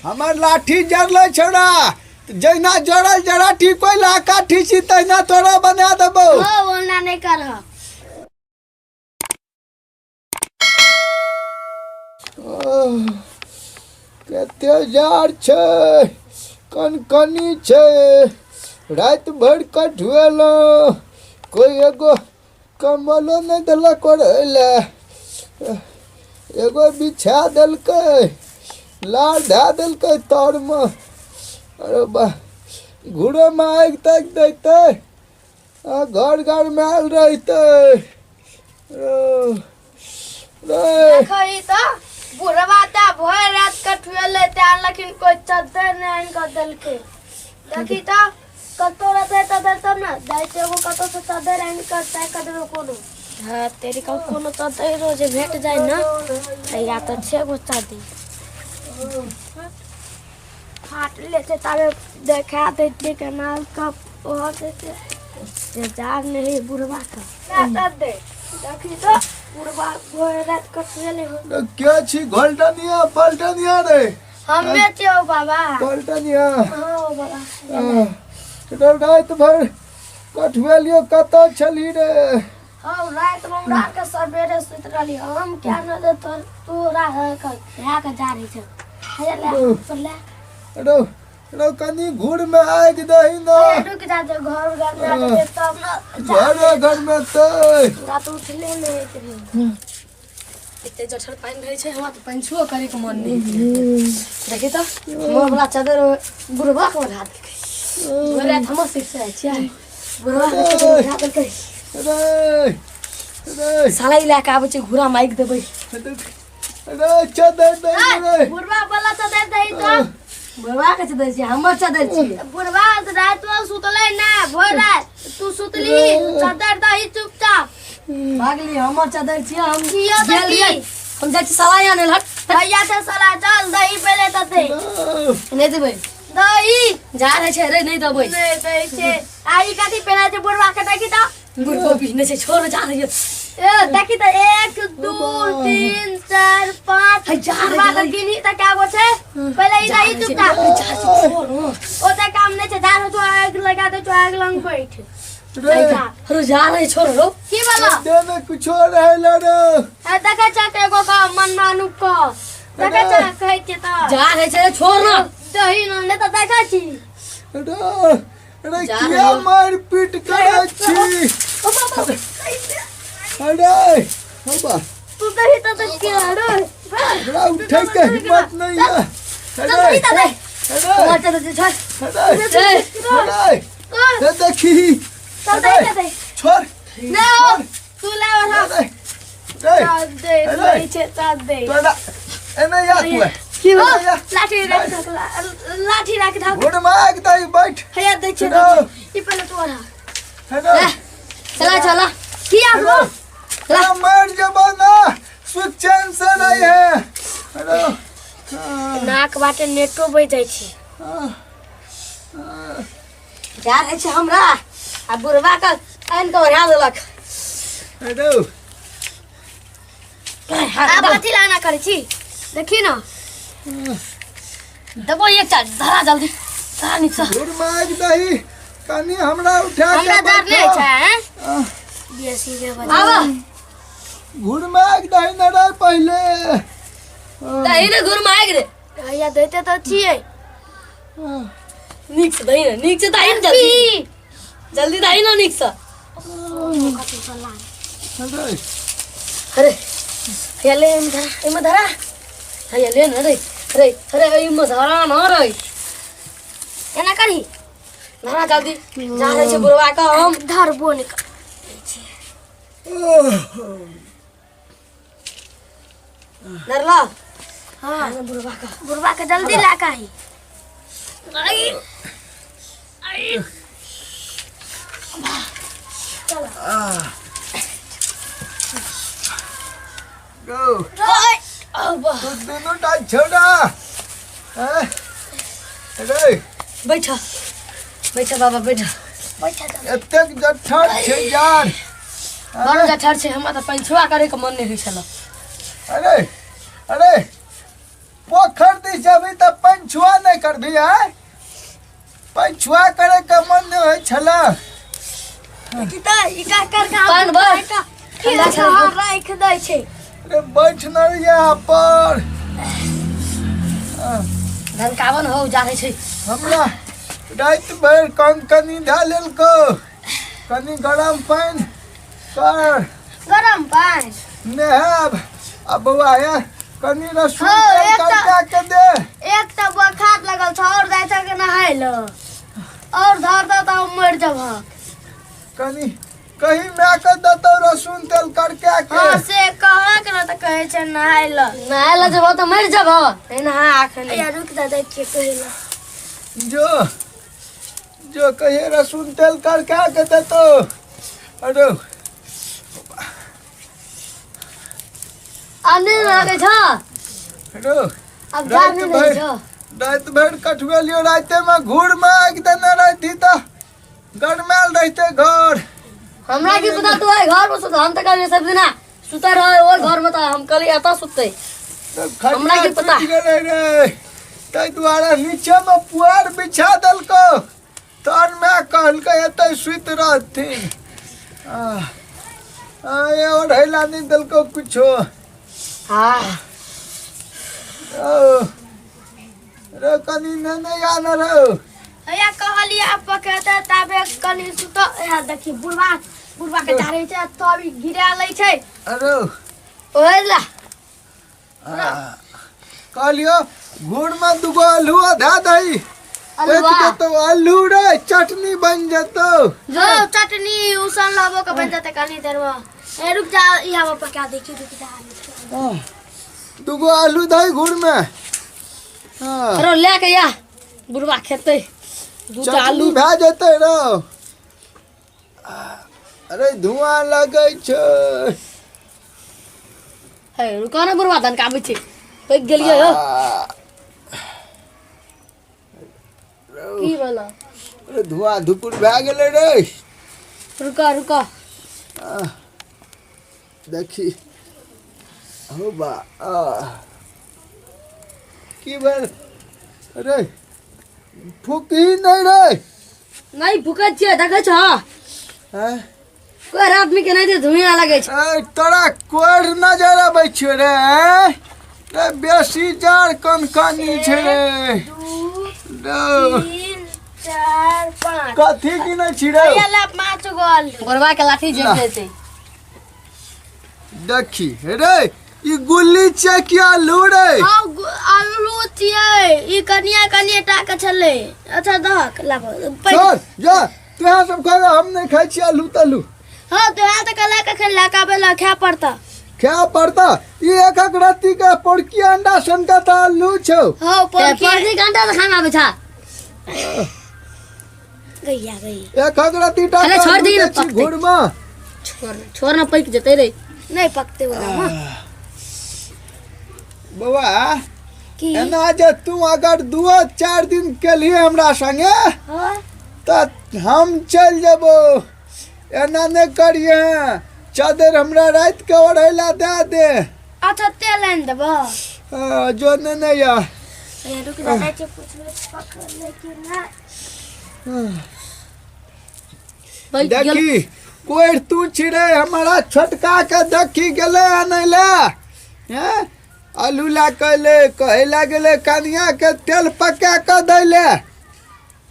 हमर लाठी जरलै छौड़ा, जहिना जरल जराठी कोयला काठी छी तहिना तोरा बना देबौ। हो, ओना नहि करह। ओह, कते जार छै, कनकनी छै, राति भरि कठुएलहुँ, कोइ एगो कम्बलो नहि देलक ओढ़ै लए, एगो बिछा देलकै, लार धए देलकै तरमे। अरे बा, घूरोमे आगि तागि दैतै आ घर घर आयल रहितै। रे देखही तऽ बुढ़वा तऽ भरि रात कठुएलै तऽ लेकिन कोइ चद्दर नहि आनि कऽ देलकै। देखी तऽ कतौ रहतै चद्दर तब ने दैत, एगो कतौ से चद्दर आनि कऽ ताकि कऽ देबै कोनो। हँ तेरी का कोनो चद्दरो जे भेट जाय ने, या तऽ छै एगो चद्दर फाटले छै, ताबे देखा दै छियै केना कऽ ओहो छै जे जार नहीं बुढ़वा का दे। देखी तऽ बुढ़वा भरि रात कटले हो। के छी घोलटनिया पलटनिया रे? हमे छियौ बाबा। पलटनिया? हाँ ओ बाबा। राति भरि कठुएलियो, कतऽ छली रे? हाँ, राति में हमरा के सवेरे सुति रहली हम, क्या न दे तो तोरा भए के जा रही छै। हे ले तो ले। रो रो, कनी घूर में आगि दही न। हे, रुक जा, जे घर घर में आ जेतै तब न। घरे घर में तऽ रात उठले नहि होइत रहै। एते जठर पानि रहै छै, हमरा तऽ पानि छुओ करैके मन नहि होइत। देखी तऽ हमर बला चादर बुढ़बा के ओढ़ा देलकै। भरि राति हमर सिर से छियै, बुढ़बा के चादर ओढ़ा देलकै। रे रे, साला ई लए कऽ आबै छै, घूरा माइक देबै। रे, चदर दे रे। बुढ़वा वाला चदर दही तऽ। बुढ़बा के चादर छियै, हमर चादर छियै। बुढ़वा राति में सुतलै ना भरि राति, तू सुतली। चदर दही चुपचाप। भागली, हमर चादर छियै हम। किया तऽ गेल की? रहियै, हम जाइ छी सलाइ आनै लए। हट। भैया से सलाह चल, दही पहिले तऽ दे। नहि देबै। दही। जा रहै छै रे, नहि देबै। नहि दै छै। आ ई कथी पहिरा छै बुढ़वा के? देखी तऽ। बुढ़बो पिहने छै, छोड़, जा रही है। ए देखी तऽ, 1 2 3 4 5। है, जा रे, बुढ़वा जा के रे। गिनी तऽ कए गो छै? पहिले ई जा दही रहै छै, चुपचाप। जा रहै छै, छोड़ हँ। ओते काम नहि छै, जा तो आगि लगा दे, तो आगि लंग बैठ। रे। अरे जा रहे, छोड़ रो। की वाला? दे में कुछो रहे रे। ए देखै छ के एगो का मन मानू क देखै छ, कहै छै तऽ जा रहे छै, छोड़ ना। दही न नहि तऽ देखै छी। रे रे, जा किया रहे। मार पीट करै छी? अरे बाबा। तू दही तऽ तऽ के रे? हमरा उठै के हिम्मत नहीं है। चल दही तऽ दे। अरे। हमर चादर छै, छोड़। अरे। ए, अरे। चल। ए देखी। चल दही तऽ दे। छोड़। नहि तू ले ओढ़ा। अरे रे। चल दे। अरे। दही छै, चल दे। तोरा एने या तू की ओ, भेलै? या। लाठी राख धक, लाठी राख धक। घुड़ माग दही, बैठ। हैया दै छै, दै छै। ई पहिले तू ओढ़ा। हेलो। चला चला। की आबो? अरे मर जबो ना, सुख चैन से नहीं है। हेलो। नाक बाटे नेटो बहि जाइ छै। जा रहै छै हमरा आ बुढ़बा के आनि कऽ ओढ़ा देलक। हेलो। आब कथी लाना करै छी? देखी न। देबो एकटा, धरा जल्दी, धरा नीकसँ। घुड़ माग दही, कनी हमरा उठा के। हमरा डर नहि बैठा। छै हैं? आह, बेसी के बजा। आब घुड़ माग दही न रे पहिले। दही ने घुर माग रे। हैया दैते तऽ छियै। नीक से दही ने, नीक से दही ने, जल्दी जल्दी दही ने नीकसँ। कथी चला? अरे। अरे हैया ले, एहिमे धरा, एहिमे धरा, हैया ले ने रे रे। अरे एहिमे धरा न रे। एना करही। धरा जल्दी, जा रहै छै बुढ़वा के हम। धरबो नहि कर। धरला? हाँ। बुढ़वा के। बुढ़वा के जल्दी ला के आही। गो। अब तू दुनू टा छोड़ा हैं? अरे। बैठ बैठ बाबा, बैठ। बैठा चल। एतेक जठर छै यार। बड़ जठर छै, हमरा तऽ पंछुआ करे के मन नहि होइ छल। अरे अरे, पोखर दिस जेबही तऽ पंछुआ करबी आय? पैछुआ करे के मन नहि होइ छला। की तऽ ई का कर का पानि भर। ठंडा छल राखि दै छै। अरे बैठ न यहाँ पर। धनकावन हो जा छै। हमरा राति भरि कन कनी धए लेलको, कनी गरम पानि कर। गरम पानि नहायब आ बौआ हे कनी रसून हँ, तेल एकटा- कड़का के दे। एक तऽ बोखार लगल छ और जाइ छ के नहाय ल और धर दे तऽ मरि जबह। कनी कहीं माय के देतौ रसून तेल कड़का के। हाँ से कहक न तऽ कहै छै नहाय ल। नहाय लए जेबह तऽ मरि जेबह, नहि नहा अखन। या रुक जा, जाइ छियै कहै ल। जो जो कहिए रसून तेल कड़का के देतौ। अरे आब नहि लागै छ। अरे आब जा राति नहि भरि रहै छ। राति भरि कटबेलियो, रातिमे घूर मे आगि देने रहती तऽ गरमायल रहते घर। हमरा की पता तू आइ घर में सुत, हम तऽ कहलियै सब दिना सुतै रहै ओहि घर में, तऽ हम कहलियै एतऽ सुततै। तऽ खटिया हमरा की पता? टूटि गेलै रे, ताहि दुआरे नीचे मे पुआर बिछा देलको, तहन माय कहलकै एतै सुति रहथिन। आह, आ, ओढ़ैला नहि देलको कुछो। हाँ। ओ रे कनी ने नहि आन रौ। हैया कहलियै आब पकेतै ताबे कनि सुत। हैया देखी बुढ़वा बुढ़वा के झाड़ै छै तब ई गिरा लै छै। अरे ओहि ला कहलियो घूर में दुगो आलू धए दही। अलुआ। पकि जेतौ आलू रे, चटनी बन जेतौ। जो चटनी उसन लबो के बन जेतै कनी देर में। ए रुक जा, इहा में पका दै छी, रुक जा। आह, दुगो आलू दही घूर में। हाँ। अरे ले के या बुढ़वा खेतै दूटा चटनी आलू भए जेतै रौ। अरे धुआं लगै छै। हे रुका ने बुढ़वा, धनकाबै छै, पकि गेलियै हो। आ, की भेलो? अरे धुआं धुकुर भए गेलै रे। रुका रुका। आह, देखी हो बा। आह, की भेल? अरे फूकी नहि रे। नहि फूकै छियै, देखै छ? हैं? कोइ आदमी के नहि धुइयाँ लगै छै। ए, तोरा कोर नजर अबै छौ रे? हैं? रे बेसी जार कनकनी छै रे। 2 रौ, 3 4 5। कथी गिनै छी रे? हैया ले 5 गो आलू। गोरबा के लाठी जरि जेतै। देखी रे ई गुल्ली छै कि आलू रे? हाँ, आलू छियै ई, कनिया कनिया टा के छलै। अच्छा दहक लाबो। छोड़ जा, तोरा सब खा, हम नहि खाइ छी आलू तालू। हाँ तोरा तऽ कला कखन लकाबे ला खाय पड़ता। खाय पड़ता? ई एक एक रत्ती के पोरकी अंडा सन के तऽ आलू छौ। हाँ पोरकी। पोरकी के अंडा तऽ खाना आबै छ। गैया गैया। एक एक रत्ती टा अरे के छोड़ आलू दही ना, दै छी पकतै। घूर में। छोड़ छोड़ ना, पकि जेतै रे। नहीं पकते वाला हाँ। बौआ की? एना जे तू अगर 2-4 दिन केलही हमरा संगे हाँ तऽ हम चलि जेबो। एना नहि करिहे, चादर हमरा राति के ओढ़ै ला दए दे। अच्छा तेल आनि देबो। हाँ, जो ने नहि या। हैया रुक जा, जाइ छियै पुछबै पकड़लै कि नहि। पकि गेल। देखी कोइ तू छिड़े हमारा छोटका के, देखी गेलै आनै ला। हैं आलू ला के अयलै, कहै ला गेलै कनिया के तेल पका के दै ले,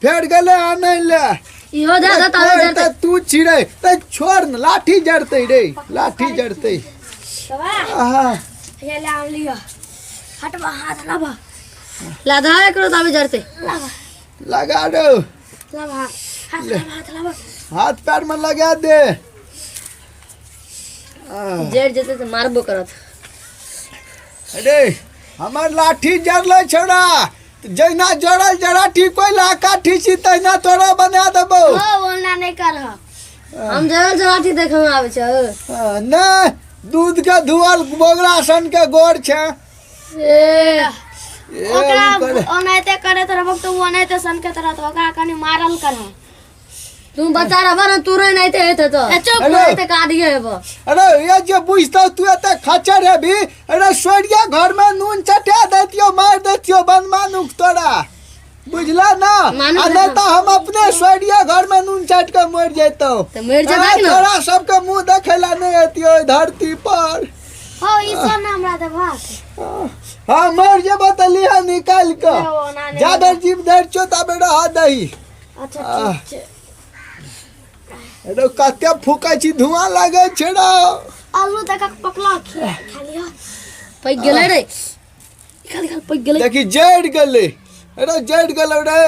फेर गेलै आनै ले। इहो दे दे तारे कोइ जरतै। तऽ तू छिड़े तऽ छोड़ न, लाठी जरतै रे, लाठी जरतै। बाबा आहा। हैया ले आन लिअ, हटबा हाथ लाबा। ला दे एकरो ताबे जरतै। लाबा। लगा दो। लाबा हाथ, हाथ लाबा, हाथ लाबा। हाथ पैर में लगा दे। आह, जरि जेतै तऽ मारबो करत। अरे हमर लाठी जरलै छौड़ा, जहिना जरल जराठी कोयला काठी छी तहिना तोरा बना देबौ। हो ओना नहीं करह। हम जरल जराठी देखऽ मे आबै छै। नहि, दूध के धुअल बोगरा सन के गोर छै। ए ए, ओकरा ओकर- ओनाहिते करैत रहबक तऽ ओ ओनाहिते सनकैत रहत, ओकरा कनि मारल करह। तू बच्चा रहबा ने, तू एनाहिते होइत हेतौ। ए, चुप। हेलो। एनाहिते काटिए हेबो। अरे ये जे बुझतौ तू एते खच्चर हेबी। अरे सोरिया घर में नून चटा दैतियो, मार दैतियो बनमानुक तोरा। बुझला ना मानू आ नहीं तो हम अपने सोरिया घर में नून चाट के मर जैतो। तऽ मरि जेबहक ने। तोरा सबके मुंह देखेला नहीं अतियो धरती पर। हो ई सब ना हमरा देबहक। हाँ मर जेबो तऽ लिहा निकाल के। नहि, ओना नहि। जाबे जीव धरि छौ ताबे रह दही। अच्छा ठीक छै। रे कते फूकै छी, धुआं लागै छै रे। आलू दऽ कऽ पकला खा लिअ। पैक गेलै रे, निकाल निकाल, पैक गेलै। देखी जरि गेलै रे, जरि गेलै रे।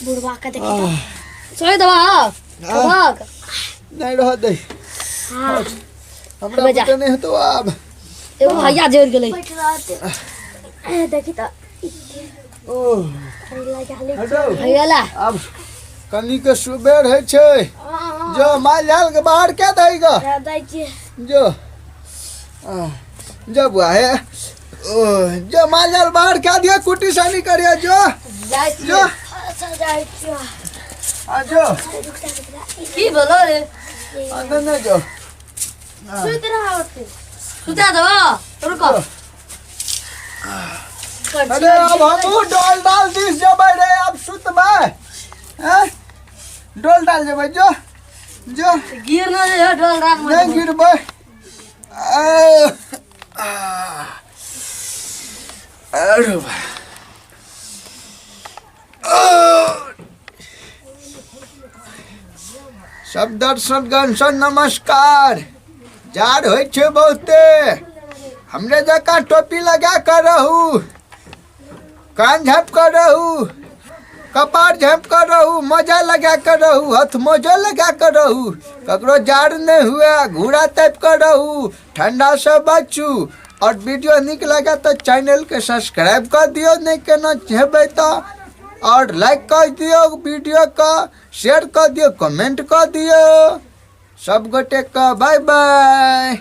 बुढ़वा के देखी तऽ। छोड़ि देबा खेबहक? नहि रह दे। हाँ। हमरा बजा। बुते नहि हेतौ आब। एगो भैया जरि गेलै। बैठ रहते। ए, देखी तऽ। ओ अरे लगा ले। हटो। भैया ला। आब कनी के सुबेर होइ छै। हाँ। जो माल जाल के बाहर के दही ग। दै छियै। जो जो बुआ हे ओ जो माल जाल बाहर के दियो, कुटी सानी करियो जो। जाइ छियै। जो। अच्छा जाइ छियै। आ जो। रुक जा, रुक जा। की भेलो रे? अंदर नहीं जो। सुति रह ओते। सुता देबा, रुको। अरे अब हमहूँ डोल डाल दिस जबै रे, अब सुतबै हैं, डोल डाल जेबै। जो जो। गिर न जे डोल रात में। नहीं गिरबै। अरे बा। सब दर्शकगण से नमस्कार। जाड़ होइ छै बहुते, हमरे जकाँ टोपी लगा कर रहू, कान झाँप कर रहू, कपार झाँप कर रहू, मोजा लगा कर रहू, हथ मोजो लगा कर रहू, ककरो जाड़ नहीं हुए, घूरा तापि कर रहू, ठंडा से बचू। और वीडियो निक लगे तो चैनल के सब्सक्राइब कर दियो, नहीं केना हेबै तो, और लाइक कर दियो वीडियो का, शेयर कर दियो, कमेंट कर दियो। सब गोटे का बाय बाय।